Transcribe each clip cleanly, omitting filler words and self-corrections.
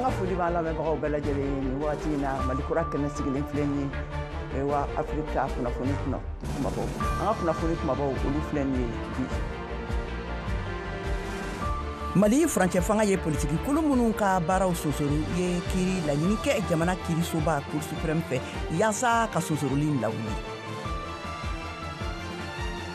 An ka foli b'an lamɛnbagaw bɛɛ lajɛlen ye nin wagati in na. Mali Kura kɛnɛ sigilen filɛ nin ye wa Afirika kunnafoni kumabaw, an ka kunnafoni kumabaw, olu filɛ nin ye bi. Mali furancɛ fanga ye politiki kulu minnu ka baaraw sonsoro ye kiiri laɲini kɛ jamana kiirisoba Cour suprême fɛ yaasa ka sonsoroli lawuli.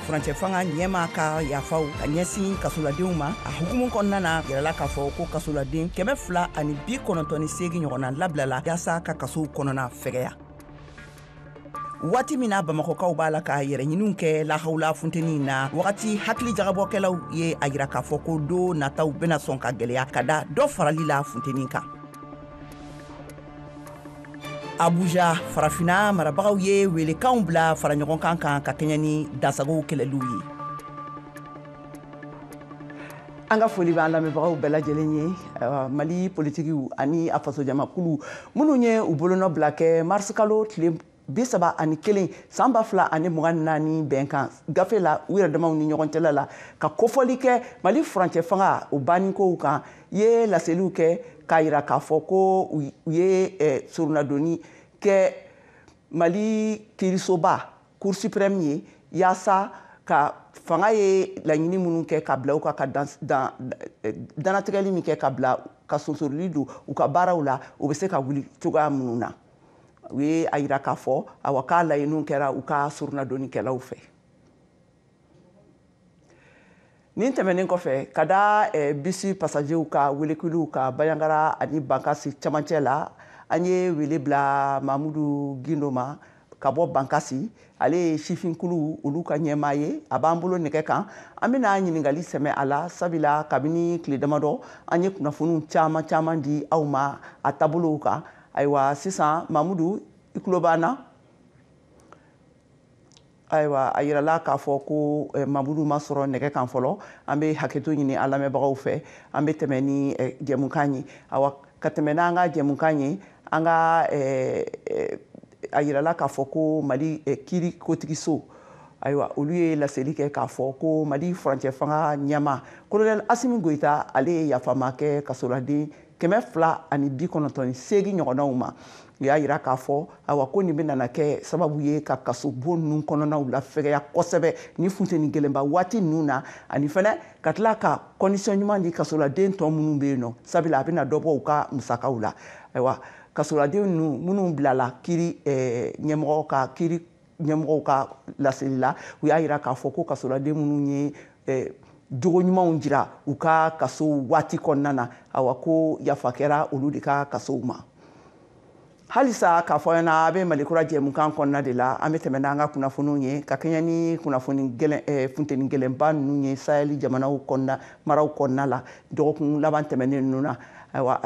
Furancɛ fanga ɲɛma ka yafaw ka ɲɛsin kasoladenw ma, a hukumu kɔnɔna na, yirala k'a fɔ ko kasoladen 298 ɲɔgɔnna labilala yaasa ka kasow kɔnɔna fɛgɛya. Waati min na Bamakɔkaw b'a la ka yɛrɛ ɲiniw kɛ lahawula funteni na, wagati hakili jagabɔkɛlaw ye a yira k'a fɔ ko don nataw bɛna sɔn ka gwɛlɛya ka da dɔ farali la funteni kan. Abuja, Farafina marabagaw ye welekanw bila fara ɲɔgɔn kan kan ka kɛɲɛ ni dansagow kɛlɛliw ye. An ka foli b'an lamɛnbagaw bɛɛ lajɛlen ye. Mali politikiw ani a fasojamakulu minnu ye u bolonɔ bila kɛ marisikalo tile 31 san 2024 bɛnkan gafe la u yɛrɛ damaw ni ɲɔgɔn cɛla la ka kofɔli kɛ Mali furancɛ fanga o bannikow kan, ye laseliw kɛ k'a yira k'a fɔ ko u ye soronnadonni kɛ Mali kiirisoba Cour suprême ye yaasa ka fanga ye laɲini minnu kɛ ka bila u kan, ka dannatigɛli min kɛ ka bila ka sonsoroli don u ka baaraw la, u bɛ se ka wuli cogoya minnu na. U ye a yira k'a fɔ awa k'a laɲiniw kɛra u ka soronnadonnikɛlaw fɛ. Nin tɛmɛnen kɔfɛ, ka da bisi passagerw ka welekuliw ka Bandiagara ani Bankasi camancɛ la, an ye wele bila Mamudu Gindo ma ka bɔ Bankasi. Ale ye sifinkulu olu ka ɲɛmaa ye, a b'an bolo nɛgɛ kan. An bɛna ɲininkali sɛmɛ a la, sabula kabini tile damadɔ an ye kunnafoniw caman caman di aw ma a taabolow kan. Ayiwa, sisan Mamudu, i tulo b'an na? Ayiwa, a yirala k'a fɔ ko Mamudu ma sɔrɔ nɛgɛ kan fɔlɔ. An bɛ hakɛto ɲini an lamɛnbagaw fɛ. An bɛ tɛmɛ ni jɛmukan ye. Awa, ka tɛmɛ n'an ka jɛmukan ye, an ka a yirala k'a fɔ ko Mali kiiri kotigiso, ayiwa, olu ye laseli kɛ k'a fɔ ko Mali furancɛ fanga ɲɛma Colonel Asimi Goyita, ale ye yafama kɛ kasoladen 298 ɲɔgɔnnaw ma. U y'a yira k'a fɔ awa ko nin bɛna kɛ sababu ye ka kasobon ninnu kɔnɔnaw lafɛgɛya kosɛbɛ ni funteni gɛlɛnba waati ninnu na, ani fɛnɛ ka tila ka condition ɲuman di kasoladen tɔ minnu bɛ yen nɔ, sabula a bɛna dɔ bɔ u ka musakaw la. Ayiwa, kasoladen ninnu minnu bilala kiiri ɲɛmɔgɔ ka kiiri ɲɛmɔgɔw ka laseli la, u y'a yira k'a fɔ ko kasoladen minnu ye jogo ɲumanw jira u ka kaso waati kɔnɔna na, awa ko yafa kɛra olu de ka kasow ma. Halisa k'a fɔ ɲɛna, a bɛ Mali Kura jɛmukan kɔnɔna de la. An bɛ tɛmɛ n'an ka kunnafoniw ye ka kɛɲɛ ni kunnafoni gɛlɛn, funteni gɛlɛnba ninnu ye Sahel jamanaw kɔnɔna maraw kɔnɔna la dɔgɔkun laban tɛmɛnen ninnu na. Ayiwa,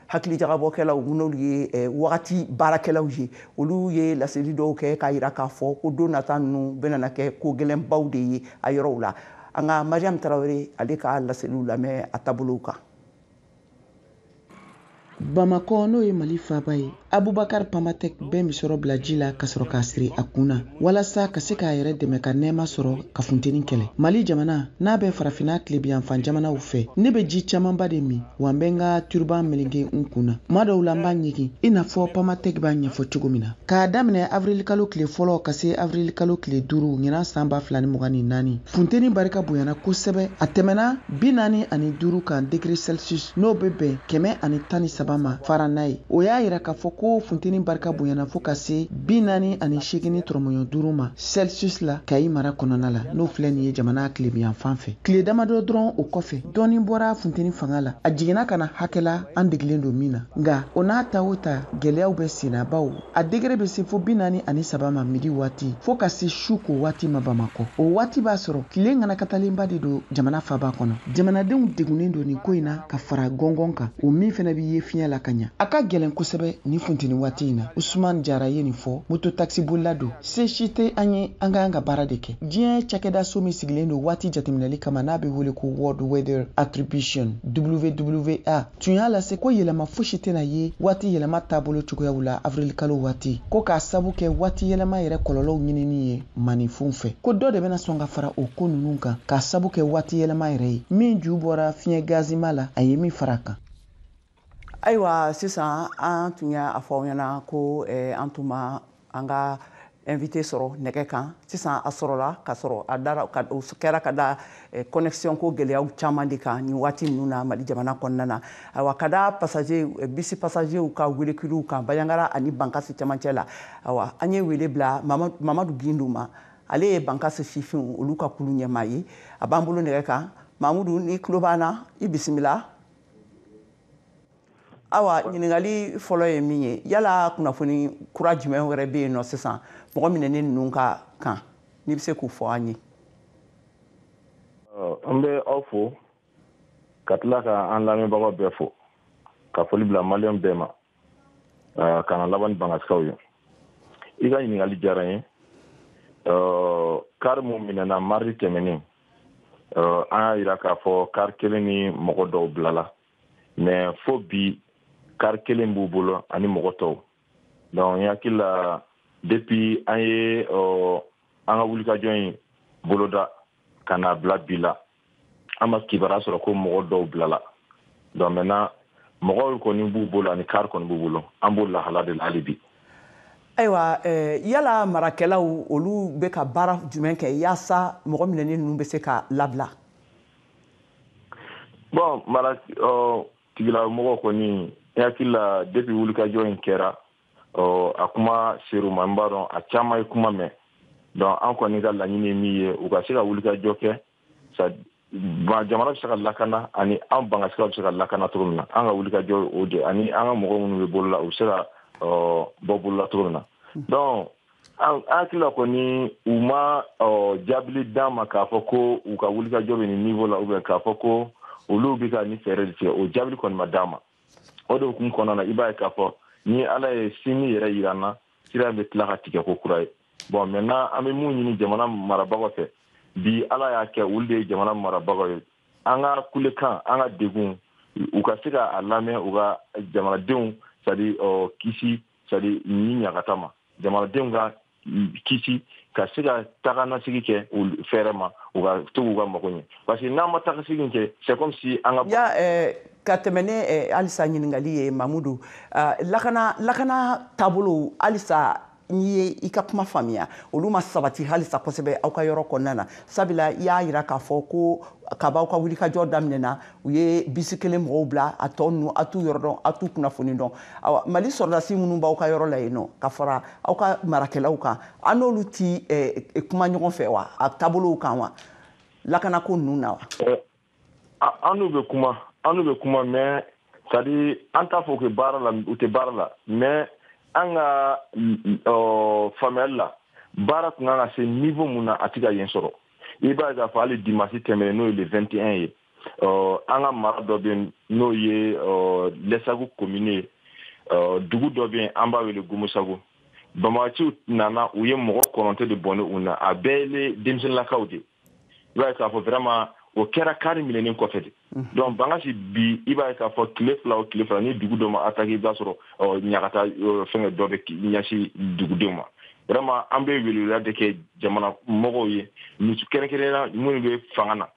hakili jagabɔkɛlaw n'olu ye wagati baarakɛlaw ye, olu ye laseli dɔw kɛ k'a yira k'a fɔ ko don nata ninnu bɛna kɛ ko gɛlɛnbaw de ye a yɔrɔw la. An ka Mariam Tarawele, ale ka laseliw lamɛn a taabolow kan. Bamakɔ, n'o ye Mali faaba ye, Abubakar Pamatek bɛ misɔrɔ bila ji la ka sɔrɔ k'a siri a kun na walasa ka se k'a yɛrɛ dɛmɛ ka nɛɛma sɔrɔ ka funteni kɛlɛ. Mali jamana n'a bɛ Farafinna tilebiyanfan jamanaw fɛ, ne bɛ ji camanba de min, wa n bɛ n ka turban meleke n kun na. Tuma dɔw la, n b'a ɲigin i n'a fɔ Pamatek b'a ɲɛfɔ cogo min na. K'a daminɛ avirilikalo tile 1 ka se avirilikalo tile 5 ɲinan san 2024, funteni barika bonyana kosɛbɛ, a tɛmɛna 45 kan degré Celsius, n'o bɛ bɛn 113 ma Fahrenheit. O y'a yira k'a fɔ ko funteni barika bonyana fo ka se 48.5 ma Celsius la Kayi mara kɔnɔna la, n'o filɛ nin ye jamana tilebiyanfan fɛ. Tile damadɔ dɔrɔn o kɔfɛ, dɔɔni bɔra funteni fanga la, a jiginna ka na hakɛ la an degelen don min na. Nka o n'a ta o ta, gɛlɛyaw bɛ senna, bawo a degré bɛ se fo 43 ma midi waati, fo ka se su ko waati ma Bamakɔ. O waati b'a sɔrɔ tile ŋanakatalenba de don jamana faaba kɔnɔ. Jamanadenw degunnen don nin ko in na ka fara gɔngɔn kan, o min fɛnɛ bɛ ye fiɲɛ la ka ɲa. A ka gɛlɛn kosɛbɛ nin funteni waati in na. Usman Jara ye nin fɔ, moto taxi bolila don. Se si tɛ an ye, an ka kan ka baara de kɛ. Diɲɛ cakɛdaso min sigilen don waati jateminɛli kama, n'a bɛ wele ko World Weather Attribution, WWA, tun y'a lase ko yɛlɛma fosi tɛna ye waati yɛlɛma taabolo cogoyaw la avirilikalo waati, ko k'a sabu kɛ waati yɛlɛma yɛrɛ kɔlɔlɔw ɲinini ye maninfinw fɛ, ko dɔ de bɛna sɔn ka fara o ko ninnu kan k'a sabu kɛ waati yɛlɛma yɛrɛ ye min ju bɔra fiɲɛ gazima la, a ye min fara a kan. Ayiwa, sisan an tun y'a fɔ aw ɲɛna ko an tun ma an ka invité sɔrɔ nɛgɛ kan. Sisan a sɔrɔla ka sɔrɔ a dara o kɛra ka da connexion ko gɛlɛyaw caman de kan nin waati ninnu na Mali jamana kɔnɔna na. Ayiwa, ka da passager, bisi passagerw ka welekiliw kan Bandiagara ani Bankasi cɛmancɛ la, ayiwa, an ye wele bila Mamadu Gindo ma. Ale ye Bankasi sifinw olu ka kulu ɲɛmaa ye. A b'an bolo nɛgɛ kan. Mamudu, ni tulo b'an na, i bisimila. Awa, ɲininkali fɔlɔ ye min ye, yala kunnafoni kura jumɛn wɛrɛ bɛ yen nɔ sisan mɔgɔ minɛnen ninnu ka kan, n'i bɛ se k'o fɔ an ye? An bɛ aw fo ka tila ka an lamɛnbagaw bɛɛ fo, ka foli bila Maliyɛn bɛɛ ma, ka na laban ni Bankasikaw ye. I ka ɲininkali diyara n ye. Kari mun minɛna mardi tɛmɛnen, an y'a yira k'a fɔ kari kelen ni mɔgɔ dɔw bilala, mais fo bi kari kelen b'u bolo ani mɔgɔ tɔw. Donc n hakili la, depuis an ye an ka wulikajɔ in boloda ka n'a bila bi la, an ma kibaruya sɔrɔ ko mɔgɔ dɔw bilala. Donc maintenant mɔgɔw kɔni b'u bolo ani kari kɔni b'u bolo, an b'o lahala de la hali bi. Ayiwa, yala marakɛlaw olu bɛ ka baara jumɛn kɛ yaasa mɔgɔ minɛnen ninnu bɛ se ka labila? Bon, mara tigilamɔgɔw kɔni, n hakili la, depuis wulikajɔ in kɛra, a kuma ser'u ma, n b'a dɔn a caman ye kuma mɛn. Donc an kɔni ka laɲini ye min ye, u ka se ka wulikajɔ kɛ, jamana bɛ se ka lakana ani an Bangasikaw bɛ se ka lakana cogo min na. An ka wulikajɔ o de, ani an ka mɔgɔ minnu bɛ bolo la, u bɛ se ka bɔ bolo la cogo min na. Donc an hakili la kɔni, u ma jaabili d'an ma k'a fɔ ko u ka wulikajɔ bɛ nin niveau la, ou bien k'a fɔ ko olu bɛ ka nin fɛɛrɛ de tigɛ. O jaabili kɔni ma d'an ma. O de hukumu kɔnɔna na, i b'a ye k'a fɔ ni Ala ye sini yɛrɛ yira an na, sira bɛ tila ka tigɛ ko kura ye. Bon, maintenant an bɛ mun ɲini jamana marabagaw fɛ bi, Ala y'a kɛ olu de ye jamana marabagaw ye, an ka kulekan, an ka degun, u ka se ka a lamɛn, u ka jamanadenw, c'est à dire kisi, c'est à dire ni ɲagata ma, jamanadenw ka kisi, ka se ka taga nasigi kɛ u fɛɛrɛ ma, u ka to k'u ka mago ɲɛ, parce que n'an ma taga segin kɛ, c'est comme si an ka Ya ka tɛmɛ ne halisa ɲininkali ye, Mamudu, lakana taabolo halisa, n'i ye i ka kuma faamuya, olu ma sabati halisa kosɛbɛ aw ka yɔrɔ kɔnɔna na, sabula i y'a yira k'a fɔ ko kab'aw ka wulikajɔ daminɛna, u ye bisi kelen mɔgɔw bila, a tɔ ninnu a t'u yɔrɔ dɔn, a t'u kunnafoni dɔn. Awa, Mali sɔrɔdasi minnu b'aw ka yɔrɔ la yen nɔ ka fara aw ka marakɛlaw kan, an n'olu ti kuma ɲɔgɔn fɛ wa, a taabolow kan wa, lakanako ninnu na wa? An n'u bɛ kuma, an n'u bɛ kuma, mais c'est à dire an t'a fɔ u baara la, u tɛ baara la, mais an ka faamuyali la, baara tun kan ka se niveau mun na, a ti ka yen sɔrɔ. I b'a ye k'a fɔ hali dimanche tɛmɛnen, n'o ye le 21 ye, an ka mara dɔ bɛ yen, n'o ye Lɛsagu commune ye, dugu dɔ bɛ yen, an b'a wele Gomosago. Banbagaciw nana, u ye mɔgɔ 9 de bɔnni u na, a bɛɛ ye denmisɛnninlakaw de. I b'a ye k'a fɔ vraiment o kɛra kari minɛnen kɔfɛ de. Donc Bankasi bi, i b'a ye k'a fɔ tile 2 o tile 2, ni dugu dɔ ma attaqué, i b'a sɔrɔ ɲagata fɛngɛ dɔ bɛ ɲɛsin dugudenw ma. Vraiment an bɛ weleweleda de kɛ jamana mɔgɔw ye, kɛrɛnkɛrɛnnenya minnu bɛ fanga na.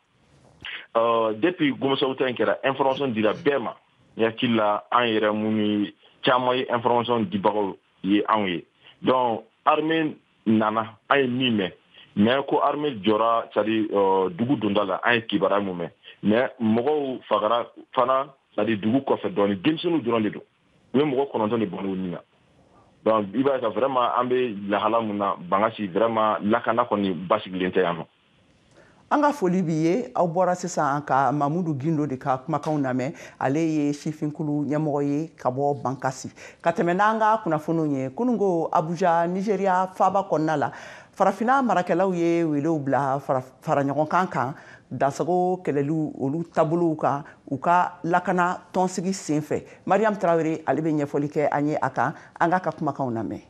Depuis Gomosagu ta in kɛra, information dira bɛɛ ma. N hakili la, an yɛrɛ minnu caman ye information dibagaw ye anw ye. Donc armée nana, an ye min mɛn, mais ko armée jɔra, c'est à dire dugu donda la, an ye kibaruya mun mɛn, mais mɔgɔw fagara fana, c'est à dire dugu kɔfɛ dɔɔni, denmisɛnninw dɔrɔn de don, u ye mɔgɔ 9 de bɔn u ni na. Donc i b'a ye ka vraiment an bɛ lahala mun na Bankasi, vraiment lakana kɔni basigilen tɛ yan nɔ. An ka foli b'i ye. Aw bɔra sisan ka Mamudu Gindo de ka kumakanw lamɛn. Ale ye sifinkulu ɲɛmɔgɔ ye ka bɔ Bankasi. Ka tɛmɛ n'an ka kunnafoniw ye, kununko Abuja, Nigéria faaba kɔnɔna la, farafinna marakɛlaw ye welew bila fara ɲɔgɔn kan kan dansago kɛlɛliw olu taabolow kan u ka lakana tɔnsigi sen fɛ. Mariam Tarawele, ale bɛ ɲɛfɔli kɛ an ye a kan. An k'a ka kumakanw lamɛn.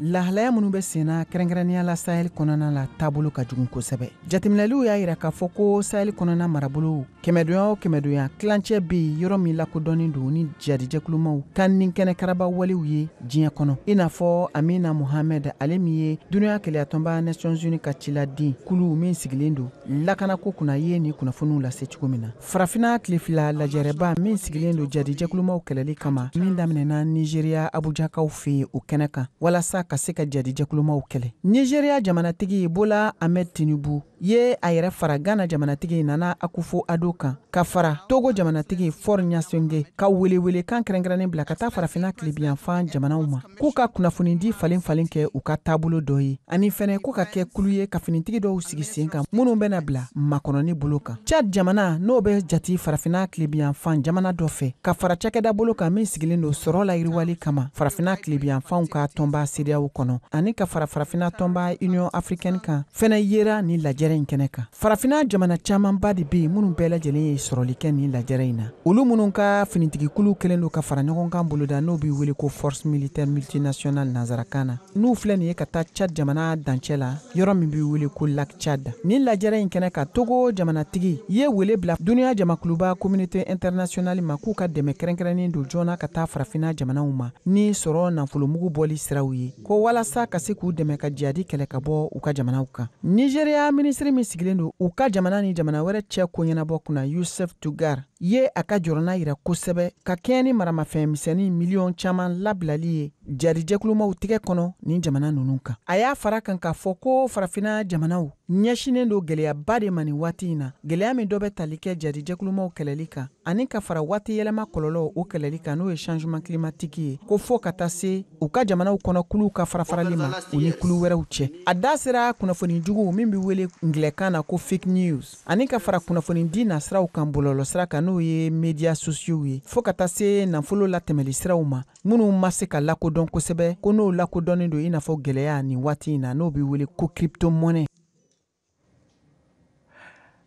Lahalaya minnu bɛ senna kɛrɛnkɛrɛnnenya la Sahel kɔnɔna la taabolo ka jugu kosɛbɛ. Jateminɛliw y'a yira k'a fɔ ko Sahel kɔnɔna marabolow kɛmɛdonya o kɛmɛdonya tilancɛ bɛ yen yɔrɔ min lakodɔnnen don ni jadijɛkulumaw ka nin kɛnɛkaraba walew ye diɲɛ kɔnɔ. I n'a fɔ Amina Mohamed, ale min ye dunuya kelenyatɔnba Nations Unies ka ciladen kulu min sigilen don lakanako kunna ye nin kunnafoniw lase cogo min na. Farafinna tile fila lajɛrɛba min sigilen don jadijɛkulumaw kɛlɛli kama min daminɛna Nigeria Abujakaw fɛ yen o kɛnɛ kan walasa ka se ka jadijɛkulumaw kɛlɛ. Nigeria jamanatigi Bola Ahmed Tinubu ye a yɛrɛ fara Ghana jamanatigi Nana Akufo-Addo kan ka fara Togo jamanatigi Faure Gnassingbé ka welewelekan kɛrɛnkɛrɛnnen bila ka taa farafinna tilebiyanfan jamanaw ma k'u ka kunnafonidi falen falen kɛ u ka taabolo dɔ ye, ani fɛnɛ k'u ka kɛ kulu ye ka finitigi dɔw sigi sen kan minnu bɛna bila makɔnɔni bolo kan. Tchad jamana n'o bɛ jate farafinna tilebiyanfan jamana dɔ fɛ ka fara cakɛda bolo kan min sigilen don sɔrɔ layiriwali kama farafinna tilebiyanfanw ka tɔnba CEDEAO kɔnɔ ani ka fara farafinna tɔnba Union africaine kan fɛnɛ yera ni lajɛrɛ in kɛnɛ kan. Farafinna jamana camanba de bɛ yen minnu bɛɛ lajɛlen ye sɔrɔli kɛ nin lajɛrɛ in na. Olu minnu ka finitigikulu kɛlen don ka fara ɲɔgɔn kan boloda n'o bɛ wele ko force militaire multinationale nanzarakan na, n'u filɛ nin ye ka taa Tchad jamana dancɛ la yɔrɔ min bɛ wele ko lac Tchad. Nin lajɛrɛ in kɛnɛ kan, Togo jamanatigi ye wele bila dunuya jamakuluba communauté internationale ma k'u ka dɛmɛ kɛrɛnkɛrɛnnen don joona ka taa farafinna jamanaw ma ni sɔrɔ nafolomugu bɔli siraw ye, ko walasa ka se k'u dɛmɛ ka jihadi kɛlɛ ka bɔ u ka jamanaw kan. Nigeria minisiri min sigilen don u ka jamana ni jamana wɛrɛ cɛ ko ɲɛnabɔ kunna, Yusuf Tugar, ye a ka jɔrɔna yira kosɛbɛ ka kɛɲɛ ni maramafɛn misɛnnin miliyɔn caman labilali ye jarijɛkulumaw tigɛ kɔnɔ nin jamana ninnu kan. A y'a fara kan k'a fɔ ko farafinna jamanaw ɲɛsinnen don gɛlɛyaba de ma nin waati in na, gɛlɛya min dɔ bɛ tali kɛ jarijɛkulumaw kɛlɛli kan ani ka fara waati yɛlɛma kɔlɔlɔw o kɛlɛli kan n'o ye changement climatique ye, ko fo ka taa se u ka jamanaw kɔnɔ kuluw ka farafarali ma u ni kulu wɛrɛw cɛ. A da sera kunnafoni jugu min bɛ wele ngilɛkan na ko fake news ani ka fara kunnafoni di nasiraw kan bɔlɔlɔsira kan n'o ye médias sociaux ye, fo ka taa se nafolo latɛmɛli siraw ma minnu ma se ka lakodɔn kosɛbɛ, ko n'o lakodɔnnen don i n'a fɔ gɛlɛya nin waati in na n'o bɛ wele ko crypto-monnaie.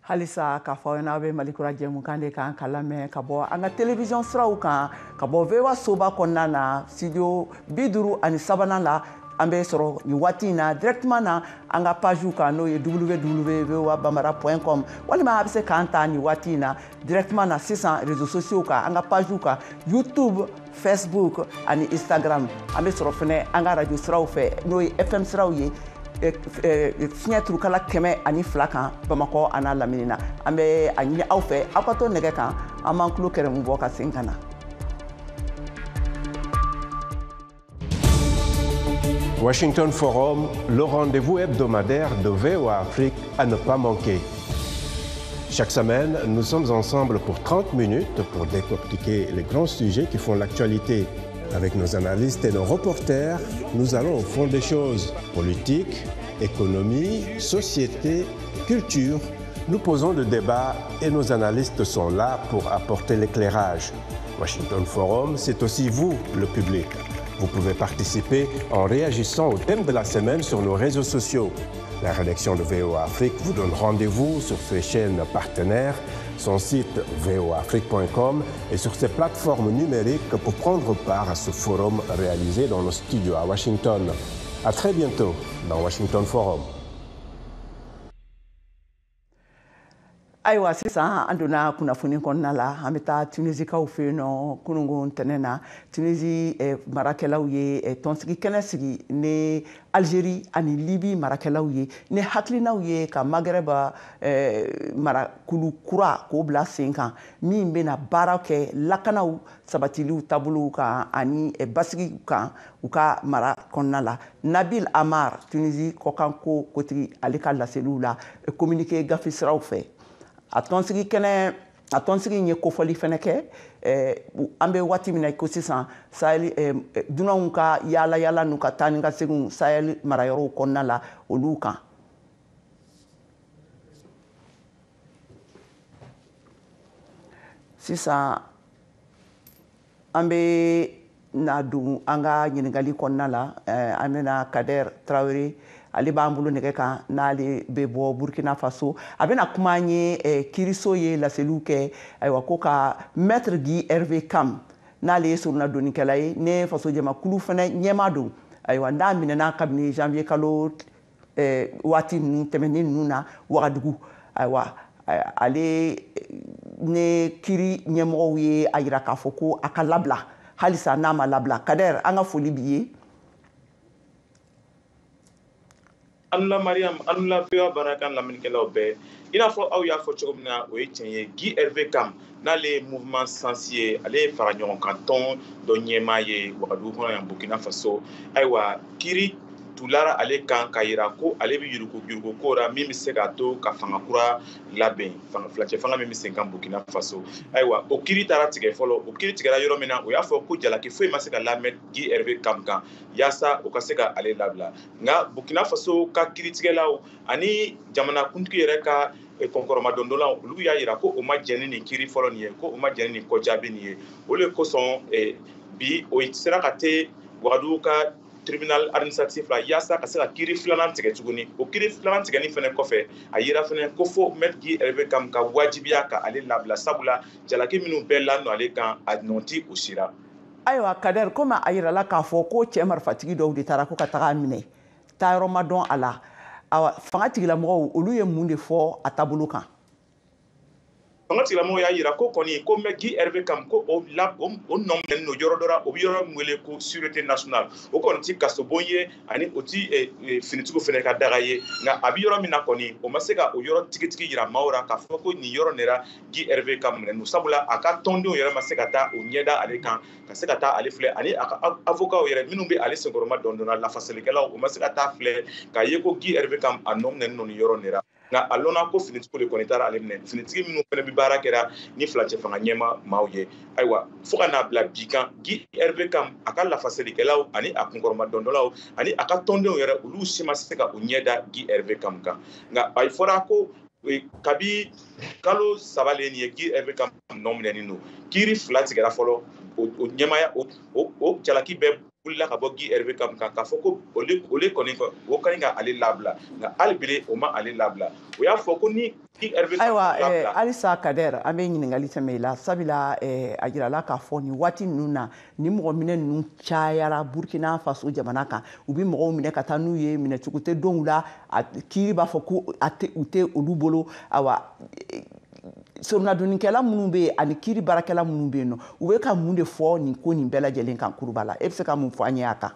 Halisa k'a fɔ aw ɲɛna, aw bɛ Mali Kura jɛmukan de kan ka lamɛn ka bɔ an ka télévision siraw kan ka bɔ VOA soba kɔnɔna na studio 53nan la. An bɛ sɔrɔ nin waati in na directement na an ka page kan n'o ye www.voabambara.com, walima a bɛ se k'an ta nin waati in na directement na sisan réseaux sociaux kan, an ka page kan YouTube, Facebook ani Instagram. An bɛ sɔrɔ fɛnɛ an ka radio siraw fɛ n'o ye FM siraw ye fiɲɛ turukala 102 kan Bamakɔ a n'a lamini na. An bɛ a ɲini aw fɛ aw ka to nɛgɛ kan, an b'an tulo kɛrɛmu bɔ ka segin ka na. Washington Forum, le rendez-vous hebdomadaire de VOA Afrique à ne pas manquer. Chaque semaine, nous sommes ensemble pour 30 minutes pour décortiquer les grands sujets qui font l'actualité. Avec nos analystes et nos reporters, nous allons au fond des choses. Politique, économie, société, culture. Nous posons le débat et nos analystes sont là pour apporter l'éclairage. Washington Forum, c'est aussi vous, le public. Vous pouvez participer en réagissant au thème de la semaine sur nos réseaux sociaux. La rédaction de VOA Afrique vous donne rendez-vous sur ses chaînes partenaires, son site voaafrique.com et sur ses plateformes numériques pour prendre part à ce forum réalisé dans nos studios à Washington. À très bientôt dans Washington Forum. Ayiwa, sisan an donna kunnafoni kɔnɔna la. An bɛ taa Tunisikaw fɛ yen nɔ. Kununko ntɛnɛn na, Tunisi marakɛlaw ye tɔnsigi kɛnɛ sigi ni Algérie ani Libi marakɛlaw ye ni hakilinaw ye ka Maghreb marakulu kura k'o bila sen kan min bɛna baara kɛ lakanaw sabatiliw taabolow kan ani basigi kan u ka mara kɔnɔna la. Nabil Amar, Tunisi kɔkanko kotigi, ale ka laseliw la communiqué gafe siraw fɛ, a tɔnsigi kɛnɛ a tɔnsigi in ye kofɔli fɛnɛ kɛ. An bɛ waati min na ko sisan, Sahel dunanw ka yaala yaala n'u ka taa ni ka seginw Sahel marayɔrɔw kɔnɔna la olu kan. Sisan an bɛ na don an ka ɲininkali kɔnɔna la. An bɛna Kader Traoré, ale b'an bolo nɛgɛ kan, n'ale bɛ bɔ Burkina Faso. A bɛna kuma an ye kiiriso ye laseliw kɛ, ayiwa, ko ka maître Guy Hervé Kam, n'ale ye soronadonnikɛla ye ne faso jamakulu fana ɲɛmaa don, Ayiwa, n'a minɛna kabini janvier kalo waati ninnu tɛmɛnen ninnu na Wagadugu. Ayiwa, ale ne kiiri ɲɛmɔgɔw ye a yira k'a fɔ ko a ka labila, halisa n'a ma labila. Kader, an ka foli b'i ye. Anula Mariam, anula VOA baarakan lamɛnnikɛlaw bɛɛ. I n'a fɔ aw y'a fɔ cogo min na, o ye tiɲɛ ye. Guy Hervé Kam, n'ale ye mouvement Sens ye, ale ye fara ɲɔgɔn kan tɔn dɔ ɲɛmaa ye Wagadugu kɔnɔ yan Burkina Faso. Ayiwa, kiiri tulara ale kan k'a yira ko ale bɛ yurugu yurugu ko la min bɛ se k'a to ka fanga kura labɛn, furancɛ fanga min bɛ sen kan Burkina Faso. Ayiwa, o kiiri taara tigɛ fɔlɔ. O kiiri tigɛra yɔrɔ min na, o y'a fɔ ko jalaki foyi ma se ka lamɛn Guy Hervé Kam kan yaasa o ka se ka ale labila. Nka Burkina Faso ka kiiritigɛlaw ani jamanakuntigi yɛrɛ ka kɔnkɔrɔmadondɔlaw, olu y'a yira ko o ma jɛn ni nin kiiri fɔlɔ nin ye, ko o ma jɛn ni nin kɔjaabi nin ye. O de kosɔn bi o sera ka te Wagadugu ka tribunal administratif la yaasa ka se ka kiiri filanan tigɛ tuguni. O kiiri filanan tigɛni fɛnɛ kɔfɛ, a yira fɛnɛ ko fo maître Guy Hervé Kam ka wajibiya ka ale labila, sabula jalaki minnu bɛɛ ladon ale kan, a nɔ ti o sira. Ayiwa Kader, komi a yirala k'a fɔ ko cɛ marifatigi dɔw de taara ko ka taga minɛ, taayɔrɔ ma dɔn a la. Awa, fanga tigilamɔgɔw, olu ye mun de fɔ a taabolo kan? Fanga tigilamɔgɔw y'a yira ko kɔni ko mɛ Guy Hervé Kam ko o la o nɔ minɛnen don yɔrɔ dɔ la, o bɛ yɔrɔ min wele ko sûreté nationale. O kɔni ti kasobon ye, ani o ti finitigiw fɛnɛ ka daga ye. Nka a bɛ yɔrɔ min na kɔni, o ma se ka o yɔrɔ tigitigi yira maaw la k'a fɔ ko nin yɔrɔ nin la Guy Hervé Kam minɛnen don, sabula a ka tɔndenw yɛrɛ ma se ka taa o ɲɛda ale kan ka se ka taa ale filɛ, ani a ka avocat yɛrɛ minnu bɛ ale senkɔrɔma dɔndɔnna lafasalikɛlaw, o ma se ka taa filɛ k'a ye ko Guy Hervé Kam a nɔ minɛnen don nin yɔrɔ nin la. Nka a lɔnna ko finitigiw de kɔni taara ale minɛ, finitigi minnu fana bɛ baara kɛra ni furancɛ fanga ɲɛma maaw ye. Ayiwa, fo ka n'a bila bi kan, Guy Hervé Kam a ka lafasalikɛlaw ani a kunkɔrɔma dɔndɔlaw ani a ka tɔndenw yɛrɛ, olu si ma se ka u ɲɛ da Guy Hervé Kam kan. Nka a fɔra ko kabi kalo 3 le nin ye Guy Hervé Kam nɔ minɛnen don. Kiiri 2 tigɛra fɔlɔ, o ɲɛmaaya o jalaki bɛɛ wulila ka bɔ Guy Hervé Kam kan k'a fɔ ko ole kɔni o ka ɲi ka ale labila, nka hali bi o ma ale labila. O y'a fɔ ko ni Guy Hervé Kam Ayiwa halisa Kader, an bɛ ɲininkali tɛmɛ i la, sabula a jirala k'a fɔ nin waati ninnu na, ni mɔgɔ minɛ ninnu cayara Burkina Faso jamana kan. U bɛ mɔgɔw minɛ ka taa n'u ye, minɛcogo tɛ dɔw la, kiiri b'a fɔ ko u tɛ olu bolo. Ayiwa, soronadonnikɛla minnu bɛ yen ani kiiri baarakɛla minnu bɛ yen nɔ, u bɛ ka mun de fɔ nin ko nin bɛɛ lajɛlen kan kuruba la? E bɛ se ka mun fɔ an ye a kan?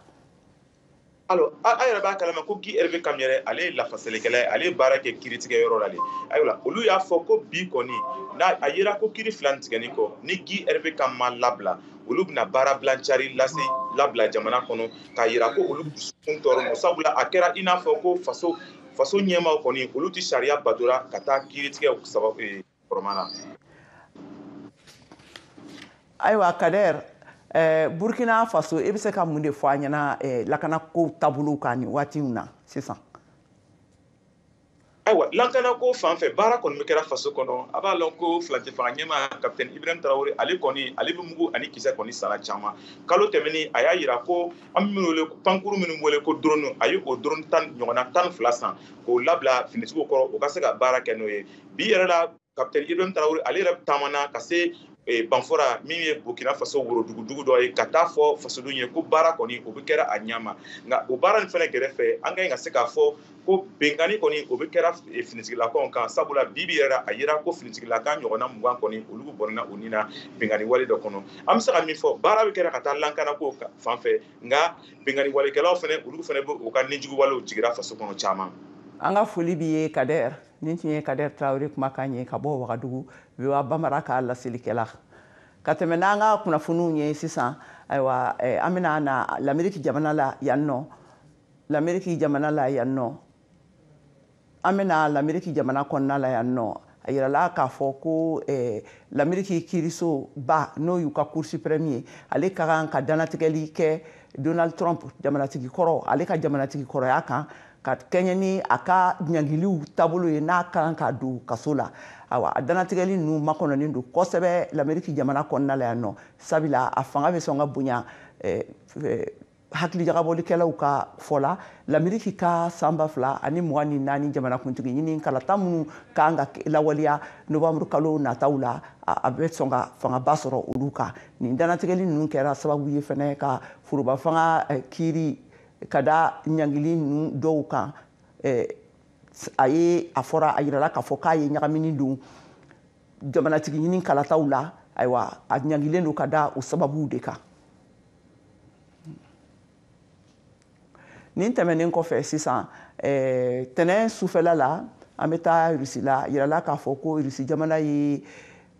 Alors, a yɛrɛ b'a kalama ko Guy Hervé Kam yɛrɛ, ale ye lafasalikɛla ye, ale ye baara kɛ kiiritigɛ yɔrɔ la de. Ayiwa, olu y'a fɔ ko bi kɔni n'a a yera ko kiiri 2 tigɛni kɔ, ni Guy Hervé Kam ma labila, olu bɛna baara bilancari lase labila jamana kɔnɔ k'a yira ko olu dusukun tɔɔrɔ don, sabula a kɛra i n'a fɔ ko faso ɲɛmaaw kɔni, olu tɛ sariya batora ka taa kiiritigɛ sababu kɔrɔma na. Ayiwa Kader, Burkina Faso, e bɛ se ka mun de fɔ an ɲɛna lakanako taabolo kan nin waati in na sisan? Ayiwa, lakanako fan fɛ, baara kɔni bɛ kɛra faso kɔnɔ. A b'a lɔn ko furancɛ fanga ɲɛmaa capitaine Ibrahim Traoré, ale kɔni ale bɛ mugu ani kisɛ kɔni sara caman. Kalo tɛmɛnen, a y'a yira ko an bɛ minnu wele pankuru minnu wele ko drone, a ye o drone 10 ɲɔgɔnna 12 san k'o labila finitigiw kɔrɔ, u ka se ka baara kɛ n'o ye. Bi yɛrɛ la, capitaine Ibrahim Traoré ale yɛrɛ taamana ka se Banfora min ye Burkina Faso worodugudugu dɔ ye, ka taa fɔ fasodenw ye ko baara kɔni o bɛ kɛra a ɲɛ ma. Nka o baara nin fɛnɛ gɛrɛfɛ, an ka ɲi ka se k'a fɔ ko binkanni kɔni o bɛ kɛra finitigilakaw kan, sabula bi bi yɛrɛ a yira ko finitigilaka ɲɔgɔnna 20 kɔni olu bɔnna u ni na binkanni wale dɔ kɔnɔ. An bɛ se ka min fɔ, baara bɛ kɛra ka taa lankanako fan fɛ, nka binkanni walekɛlaw fɛnɛ olu fɛnɛ bɛ u ka nijugu walew jigira faso kɔnɔ caman. An ka foli b'i ye Kader. Nin tun ye Kader Traoré kumakan ye ka bɔ Wagadugu, VOA Bambara ka laselikɛla. Ka tɛmɛ n'an ka kunnafoniw ye sisan, ayiwa, an bɛna na Lamɛriki jamana la yan nɔ. Lamɛriki jamana la yan nɔ. An bɛna Lamɛriki jamana kɔnɔna la yan nɔ. A yirala k'a fɔ ko Lamɛriki kiirisoba, n'o y'u ka Cour suprême ye, ale ka kan ka dannatigɛli kɛ Donald Trump jamanatigi kɔrɔ, ale ka jamanatigi kɔrɔya kan, ka kɛɲɛ ni a ka ɲangiliw taabolo ye n'a kan ka don kaso la. Ayiwa, a dannatigɛli ninnu makɔnɔnen don kosɛbɛ Lamɛriki jamana kɔnɔna la yan nɔ, sabula a fanga bɛ sɔn ka bonya hakilijagabɔlikɛlaw ka fɔ la. Lamɛriki ka san 2024 jamanakuntigi ɲini kalata minnu kan ka lawaleya novembre kalo nataw la, a bɛ sɔn ka fangaba sɔrɔ olu kan. Nin dannatigɛli ninnu kɛra sababu ye fɛnɛ ka foroba fanga kiiri ka da ɲangili ninnu dɔw kan. A ye a fɔra, a yirala k'a fɔ k'a ye ɲagamini don jamanatigi ɲini kalataw la. Ayiwa, a ɲangilen don ka da o sababuw de kan. Nin tɛmɛnen kɔfɛ sisan, tɛnɛn sufɛla la, an bɛ taa Rusi la. Yirala k'a fɔ ko Rusi jamana ye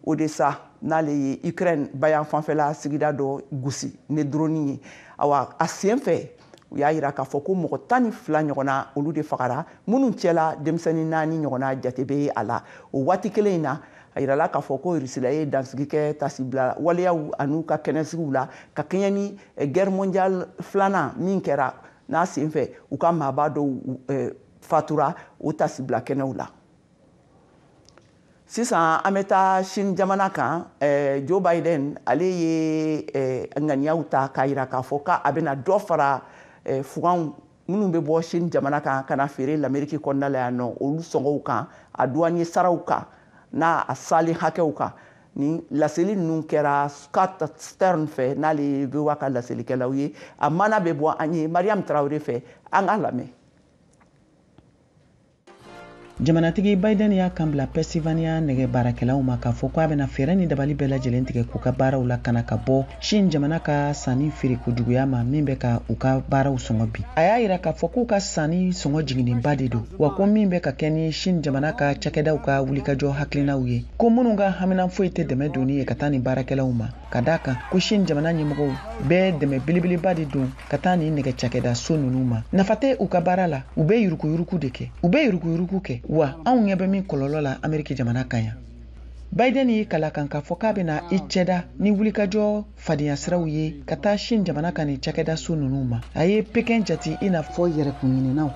Odessa, n'ale ye Ukraine bayan fanfɛla sigida dɔ gosi ni drone ye. Awa, a sen fɛ, u y'a yira k'a fɔ ko mɔgɔ 12 ɲɔgɔnna, olu de fagara, minnu cɛla denmisɛnnin 4 ɲɔgɔnna jate bɛ a la. O waati kelen in na, a yirala k'a fɔ ko Rusila ye dansigi kɛ tasibila waleyaw an'u ka kɛnɛsigiw la ka kɛɲɛ ni guerre mondiale filanan min kɛra, n'a sen fɛ u ka maaba dɔw fatura o tasibila kɛnɛw la. Sisan an bɛ taa Chine jamana kan. Joe Biden, ale ye ŋaniyaw ta k'a yira k'a fɔ k'a bɛna dɔ fara fuganw minnu bɛ bɔ Chine jamana kan ka na feere l'Amérique kɔnɔna la yan nɔ, olu sɔngɔw kan, a douanier saraw kan, n'a a salen hakɛw kan. Ni laseli ninnu kɛra Scott Stern fɛ, n'ale ye VOA ka laselikɛlaw ye. A mana bɛ bɔ an ye Mariam Traoré fɛ, an k'a lamɛn. Jamanatigi Biden y'a kan bila Pennsylvania nɛgɛ baarakɛlaw ma k'a fɔ k'a bɛna fɛɛrɛ ni dabali bɛɛ lajɛlen tigɛ k'u ka baaraw lakana ka bɔ Chine jamana ka sanni feere kojuguya ma, min bɛ ka u ka baaraw sɔngɔ bi. A y'a yira k'a fɔ k'u ka sanni sɔngɔ jiginnenba de don, wa ko min bɛ ka kɛ ni Chine jamana ka cakɛdaw ka wulikajɔ hakilinaw ye, ko minnu ka hamina foyi tɛ dɛmɛ donni ye ka taa nin baarakɛlaw ma, ka d'a kan ko Chine jamana ɲɛmɔgɔw bɛɛ dɛmɛ belebeleba de don ka taa nin nɛgɛ cakɛda so ninnu ma. Nafa tɛ u ka baara la, u bɛ yurukuyuruku de kɛ, u bɛ yurukuyuruku kɛ, wa anw ɲɛ bɛ min kɔlɔlɔ la Ameriki jamana kan yan. Biden y'i kala kan k'a fɔ k'a bɛna i cɛda ni wulikajɔ fadenya siraw ye ka taa Chine jamana kan nin cakɛda so ninnu ma. A ye Pekin jate i n'a fɔ yɛrɛkunɲininaw.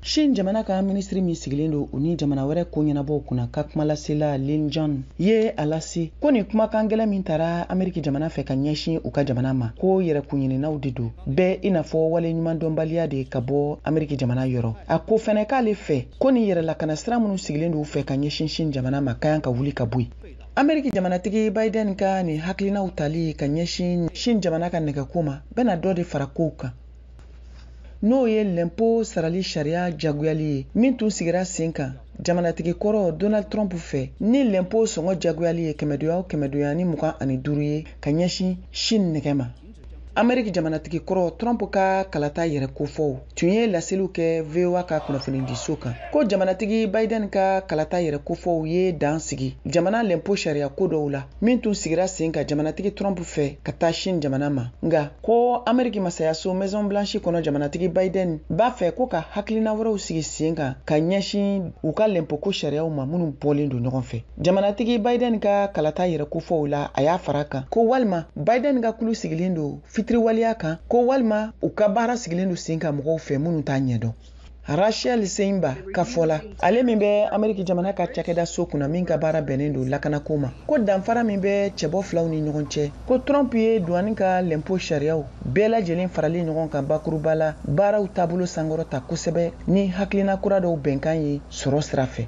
Chine jamana ka minisiri min sigilen don u ni jamana wɛrɛ ko ɲɛnabɔw kunna ka kumalasela Lin Jian ye a lase ko nin kumakan gɛlɛn min tara Ameriki jamana fɛ ka ɲɛsin u ka jamana ma, ko yɛrɛkunɲininaw de don bɛɛ, i n'a fɔ wale ɲumandɔnbaliya de ka bɔ Ameriki jamana yɔrɔ. A ko fɛnɛ k'ale fɛ ko nin yɛrɛlakana sira minnu sigilen don u fɛ ka ɲɛsin Chine jamana ma ka kan ka wuli ka bɔ yen. Ameriki jamanatigi Biden ka nin hakilinaw tali ka ɲɛsin Chine jamana ka nɛgɛko ma bɛna dɔ de fara kow kan, n'o ye lɛnpo sarali sariya jagoyali ye min tun sigira sen kan jamanatigi kɔrɔ Donald Trump fɛ, ni lɛnpo sɔngɔ jagoyali ye kɛmɛdonya o kɛmɛdonya ni 25 ye ka ɲɛsin Chine nɛgɛ ma. Ameriki jamanatigi kɔrɔ Trump ka kalata yɛrɛ kofɔw tun ye laseliw kɛ VOA ka kunnafonidiso kan ko jamanatigi Biden ka kalata yɛrɛ kofɔw ye dan sigi jamana lɛnpo sariya ko dɔw la min tun sigira sen kan jamanatigi Trump fɛ ka taa Chine jamana ma. Nka ko Ameriki masayaso Maison Blanche kɔnɔ, jamanatigi Biden b'a fɛ ko ka hakilina wɛrɛw sigi sen kan ka ɲɛsin u ka lɛnpo ko sariyaw ma minnu bɔlen don ɲɔgɔn fɛ. Jamanatigi Biden ka kalata yɛrɛ kofɔw la, a y'a fara kan ko walima Biden ka kulu sigilen don fitiriwaleya kan, ko walima u ka baara sigilen don sen kan mɔgɔw fɛ minnu t'a ɲɛdɔn. Rachel Seinba ka fɔ la, ale min bɛ Ameriki jamana ka cakɛda so kunna min ka baara bɛnnen don lakanako ma, ko danfara min bɛ cɛbɔ filaw ni ɲɔgɔn cɛ, ko Trump ye douane ka lɛnpo sariyaw bɛɛ lajɛlen farali ɲɔgɔn kan bakuruba la baaraw taabolo sankɔrɔta kosɛbɛ ni hakilina kura dɔw bɛnkan ye sɔrɔ sira fɛ.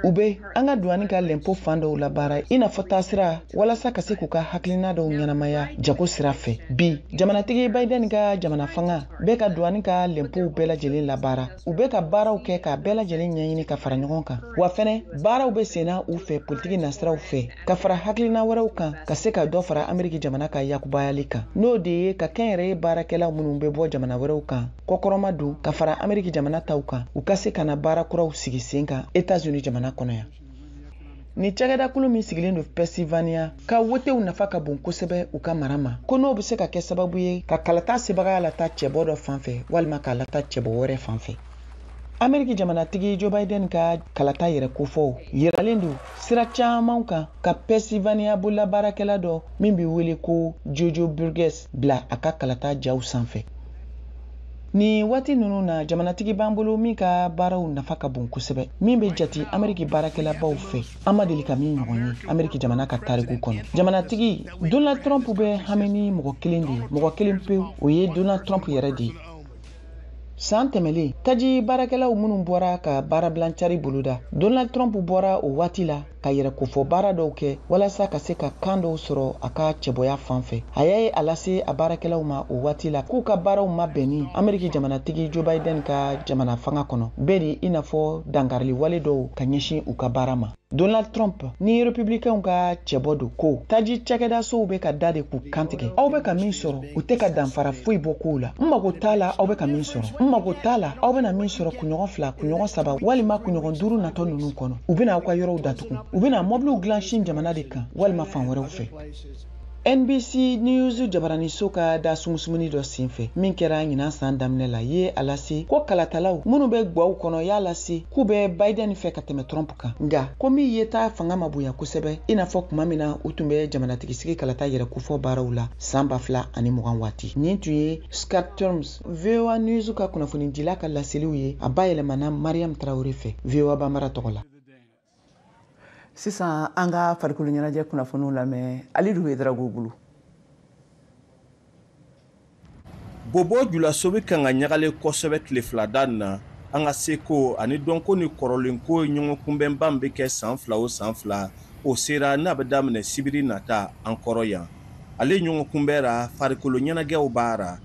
U bɛ an ka douane ka lɛnpo fan dɔw labaara i n'a fɔ taasira walasa ka se k'u ka hakilina dɔw ɲɛnamaya jago sira fɛ. Bi, jamanatigi Biden ka jamana fanga bɛ ka douane ka lɛnpow bɛɛ lajɛlen labaara. U bɛ ka baaraw kɛ k'a bɛɛ lajɛlen ɲɛɲini ka fara ɲɔgɔn kan, wa fɛnɛ baaraw bɛ senna u fɛ politiki nasiraw fɛ ka fara hakilina wɛrɛw kan ka se ka dɔ fara Ameriki jamana ka yakubayali kan, n'o de ye ka kɛnyɛrɛye baarakɛlaw minnu bɛ bɔ jamana wɛrɛw kan kɔkɔrɔma don ka fara Ameriki jamana taw kan, u ka se ka na baara kuraw sigi sen kan Etats-Unis jamana kɔnɔ yan. Ni cakɛdakulu min sigilen don Pennsylvania ka wotew nafa ka bon kosɛbɛ u ka mara ma, ko n'o bɛ se ka kɛ sababu ye ka kalata sebagaya lata cɛbɔ dɔ fan fɛ walima k'a lata cɛbɔ wɛrɛ fan fɛ. Ameriki jamanatigi Joe Biden ka kalata yɛrɛ kofɔw yiralen don sira caman kan ka Pennsylvania bololabaarakɛla dɔ min bɛ wele ko Jojo Burgess bila a ka kalata jaw sanfɛ. Nin waati ninnu na, jamanatigi b'an bolo min ka baaraw nafa ka bon kosɛbɛ, min bɛ jate Ameriki baarakɛlabaw fɛ, an ma deli ka min ɲɔgɔn ye Ameriki jamana ka tariku kɔnɔ. Jamanatigi Donald Trump bɛ hami ni mɔgɔ kelen de ye, mɔgɔ kelen pewu, o ye Donald Trump yɛrɛ de ye. San tɛmɛlen, taji baarakɛlaw minnu bɔra ka baarabilancari boloda, Donald Trump bɔra o waati la. ka yɛrɛ kofɔ baara dɔw kɛ walasa ka se ka kan dɔw sɔrɔ a ka cɛbɔya fan fɛ. A y'a ye a lase a baarakɛlaw ma o waati la k'u ka baaraw mabɛnni Ameriki jamanatigi Joe Biden ka jamana fanga kɔnɔ bɛɛ de i n'a fɔ dankarili wale dɔw ka ɲɛsin u ka baara ma. Donald Trump ni Republicainw ka cɛbɔ don ko taji cakɛdasow bɛ ka da de k'u kantigɛ. Aw bɛ ka min sɔrɔ, o tɛ ka danfara foyi bɔ kow la. N mago t'a la aw bɛ ka min sɔrɔ. N mago t'a la aw bɛna min sɔrɔ kunɲɔgɔn 2, kunɲɔgɔn 3 walima kunɲɔgɔn 5 natɔ ninnu kɔnɔ. U bɛna aw ka yɔrɔw datugu. U bɛna mɔbiliw dilan Chine jamana de kan walima fan wɛrɛw fɛ. NBC News jabaraniso ka da sumusumuni dɔ senfɛ min kɛra ɲinan san daminɛ la ye a lase ko kalatalaw minnu bɛ gwaw kɔnɔ y'a lase k'u bɛ Biden fɛ ka tɛmɛ Trump kan, nka ko min ye ta fanga ma bonya kosɛbɛ i n'a fɔ tuma min na u tun bɛ jamanatigisigi kalata yɛrɛ kofɔ baaraw la san 2020 waati. Nin tun ye Scott Terms VOA News ka kunnafonidila ka laseliw ye, a bayɛlɛmana Mariam Traoré fɛ VOA Bambara tɔgɔ la. Sisan an ka farikolo ɲɛnajɛ kunnafoniw lamɛn Alidu Ouédraogo bolo. Bobo Julaso bɛ kan ka ɲagalen kosɛbɛ tile fila da nin na. An ka seko ani dɔnko ni kɔrɔlenko ɲɔgɔn kunbɛnba min bɛ kɛ san 2 o san 2, o sera n'a bɛ daminɛ sibiri nata an kɔrɔ yan. Ale ɲɔgɔn kunbɛra farikolo ɲɛnajɛw baara.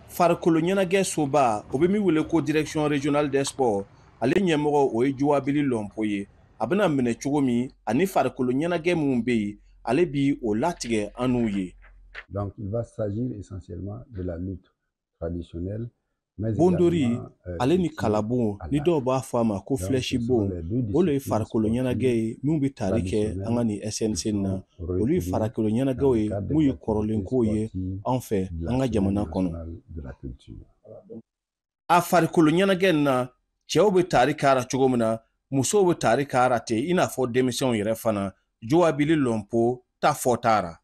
Farikolo ɲɛnajɛ soba o bɛ min wele ko direction régionale des sports, ale ɲɛmɔgɔ o ye Juwabili Lɔnpo ye. A bɛna minɛ cogo min ani farikolo ɲɛnajɛ minnu bɛ yen, ale bi o latigɛ an n'u ye. Donc il va s'agir essentiellement de la lutte traditionnelle. Bondori ale ni kalabon ni dɔw b'a fɔ a ma ko flèche bon, o de ye farikolo ɲɛnajɛ ye min bɛ tali kɛ an ka nin SNC na. Olu ye farikolo ɲɛnajɛw ye mun ye kɔrɔlenkow ye an fɛ an ka jamana kɔnɔ. A farikolo ɲɛnajɛ nin na, cɛw bɛ tali k'a la cogo min na, musow bɛ tari k'a ten i n'a fɔ denmisɛnw yɛrɛ fana. Joabili Lɔnpo ta fɔ taara.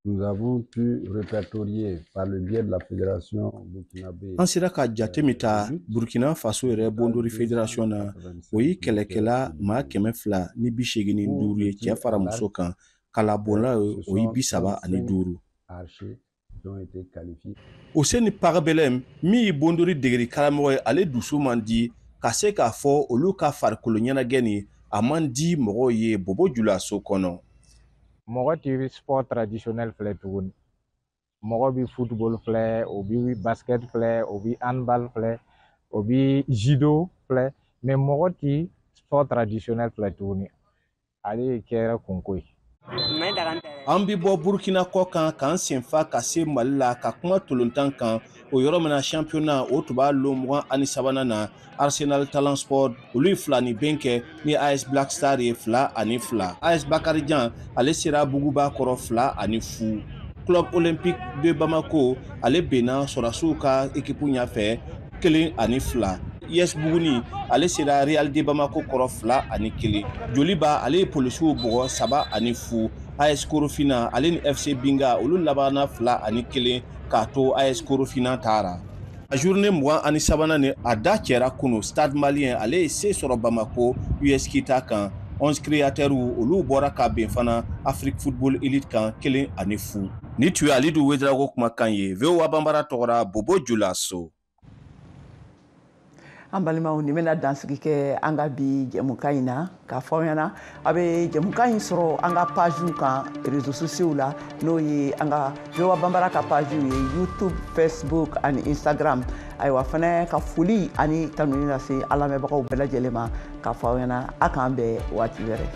Nous avons pu répertorier par le biais de la fédération burkinabé. An sera ka jate min ta Burkina Faso yɛrɛ bondori fédération na, o ye kɛlɛkɛla maa 285 ye cɛ fara muso kan, kalabonla o ye 35. Useni Parabelem min ye bondori degeli karamɔgɔ ye, ale dusu man di ka se k'a fɔ olu ka farikolo ɲɛnajɛ nin a man di mɔgɔw ye Bobo Julaso kɔnɔ. Mɔgɔ tɛ sport traditionnel filɛ tuguni. Mɔgɔ bɛ football filɛ, o bɛ basket filɛ, o bɛ handball filɛ, o bɛ judo filɛ, mais mɔgɔ tɛ sport traditionnel filɛ tuguni. Ale kɛra kunko ye. An bi bɔ Burkina kɔ kan k'an senfa ka se Mali la ka kuma tolontan kan. O yɔrɔ min na championnat o tun b'a lon 23nan na, Arsenal Talent Sport olu ye 2-2 kɛ ni AS Black Star ye 2-2. AS Bakarijan ale sera Buguba kɔrɔ 2-0. Club Olympique de Bamako ale benna sɔrɔdasiw ka équipe ɲɛfɛ 1-2. US Buguni ale sera Real de Bamako kɔrɔ 2-1. Joliba ale ye polisiw bugɔ 3-0. AS Korofina ale ni FC Binga olu labanna 2-1 k'a to AS Korofina taara. A journée 23nan ni a da cɛra kunu, Stade Malien ale ye se sɔrɔ Bamako US Kita kan. 11 créateurs olu bɔra ka ben fana Afrique Football Elite kan 1-0. Ni tun ye Alidu Ouédraogo kumakan ye VOA Bambara tɔgɔra Bobo Julaso. An balimaw, nin bɛna dansigi kɛ an ka bi jɛmukan in na. K'a fɔ aw ɲɛna, a bɛ jɛmukan in sɔrɔ an ka pagew kan réseaux sociaux la, n'o ye an ka VOA Bambara ka pagew ye YouTube, Facebook ani Instagram. Ayiwa fana ka foli ani tanuni lase an lamɛnbagaw bɛɛ lajɛlen ma, k'a fɔ aw ɲɛna a k'an bɛn waati wɛrɛ.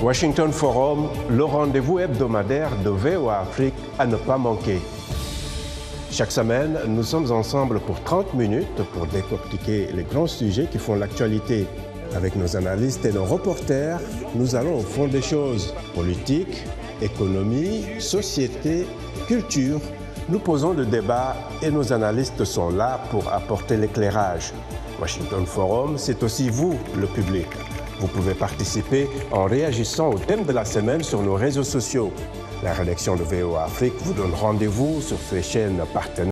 Washington Forum, le rendez-vous hebdomadaire de VOA Afrique à ne pas manquer. Chaque semaine, nous sommes ensemble pour 30 minutes pour décortiquer les grands sujets qui font l'actualité. Avec nos analystes et nos reporters, nous allons au fond des choses. Politique, économie, société, culture. Nous posons le débat et nos analystes sont là pour apporter l'éclairage. Washington Forum, c'est aussi vous, le public. Vous pouvez participer en réagissant au thème de la semaine sur nos réseaux sociaux. La rédaction de VOA Afrique vous donne rendez-vous sur ses chaînes partenaires.